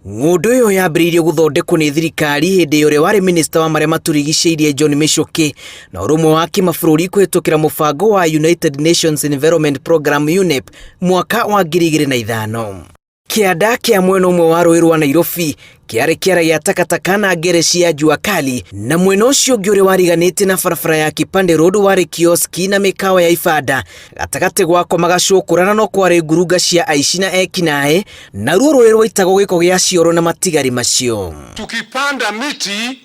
Ng'ũndũ ĩyo yambĩrĩirio gũthondekwo nĩ thirikari hĩndĩ ya ũrĩa warĩ minista wa marĩa matũrigicĩirie John Michuki na ũrũmwe wa kĩmabũrũri kũhĩtũkĩra mũbango wa United Nations Environment Programme UNEP mwaka wa 2005. Kĩanda kĩa mwena ũmwe wa rũĩ rwa Nairobi kĩarĩ kĩara gĩa takataka na ngere cia jua kali, na mwena ũcio ũngĩ ũrĩa wariganĩtie na barabara ya Kipande Road warĩ kioski na mĩkawa ya ibanda. Gatagatĩ gwakomaga cũkũra na no kwarĩ ngurunga cia aici na ekinaĩ, naruo rũĩ rwaitagwo gĩko gĩa cioro na matigari macio. Tukipanda miti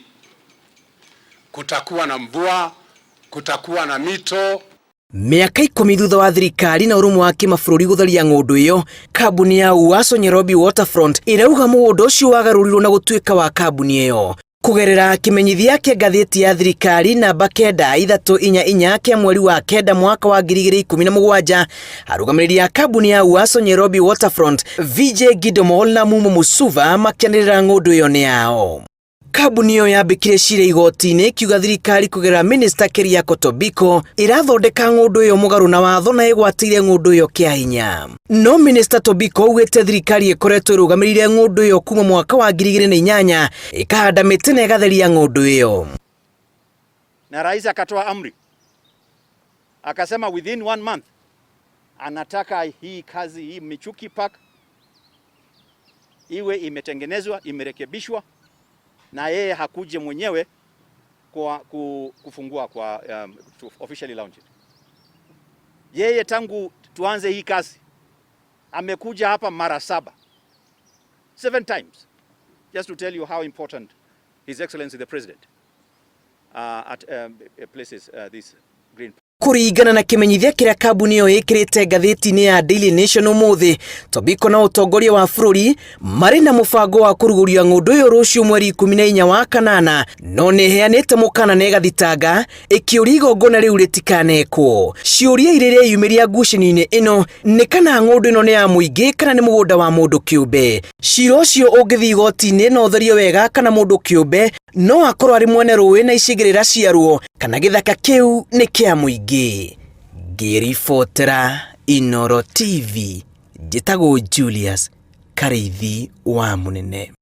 kutakuwa na mvua, kutakuwa na mito. Mĩaka 10 thutha wa thirikari na ũrũmwe wa kĩmabũrũri gũtheria ng'ũndũ ĩyo, kambuni ya Uaso Nairobi Waterfront ĩrauga mũgũnda ũcio wagarũrirwo na gũtuĩka wa kambuni ĩyo. Kũgerera kĩmenyithia kĩa ngathĩti ya thirikari namba 944 kĩa mweri wa 9 mwaka wa 2017, arũgamĩrĩri a kambuni ya Uaso Nairobi Waterfront VJ Gidomol na Mumo Musuva makĩanĩrĩra ng'ũndũ ĩyo nĩ yao. Kambuni ĩyo yambĩkire cira igoti-inĩ ĩkiuga thirikari kũgerera minista Keriako Tobiko ĩrathondeka ng'ũndũ ĩyo mũgarũ na watho na ĩgwatĩire ng'ũndũ ĩyo kĩa hinya. No minista Tobiko augĩte thirikari ĩkoretwo ĩrũgamĩrĩire ng'ũndũ ĩyo kuma mwaka wa 2008 ĩkahanda mĩtĩ na ĩgatheria ng'ũndũ ĩyo. Na rais akatoa amri akasema within 1 month anataka hii kazi hii Michuki Park iwe imetengenezwa, imerekebishwa, na yeye hakuje mwenyewe kwa kufungua kwa to officially launch it. Yeye tangu tuanze hii kazi amekuja hapa mara 7. 7 times. Just to tell you how important His Excellency the President at places this green. Kũringana na kĩmenyithia kĩrĩa kambuni ĩyo ĩkĩrĩte ngathĩti-inĩ ya Daily Nation ũmũthĩ, Tobiko na ũtongoria wa bũrũri marĩ na mũbango wa kũrugũria ng'ũndũ ĩyo rũciũ mweri 14 wa kanana, no nĩ ĩheanĩte mũkana na ĩgathitanga ĩkĩũria igongona rĩu rĩtikanekwo. Ciũria iria ireyumĩria ngucanio-inĩ ĩno nĩ kana ng'ũndũ ĩno nĩ ya mũingĩ kana nĩ mũgũnda wa mũndũ kĩũmbe. Cira ũcio ũngĩthiĩ igoti-inĩ no ũtherio wega kana mũndũ kĩũmbe no akorwo arĩ mwene rũĩ na icigĩrĩra ciaruo kana gĩthaka kĩu nĩ kĩa mũingĩ. Ngĩribotera Inooro TV, njĩtagwo Julius Karĩithi wa Mũnene.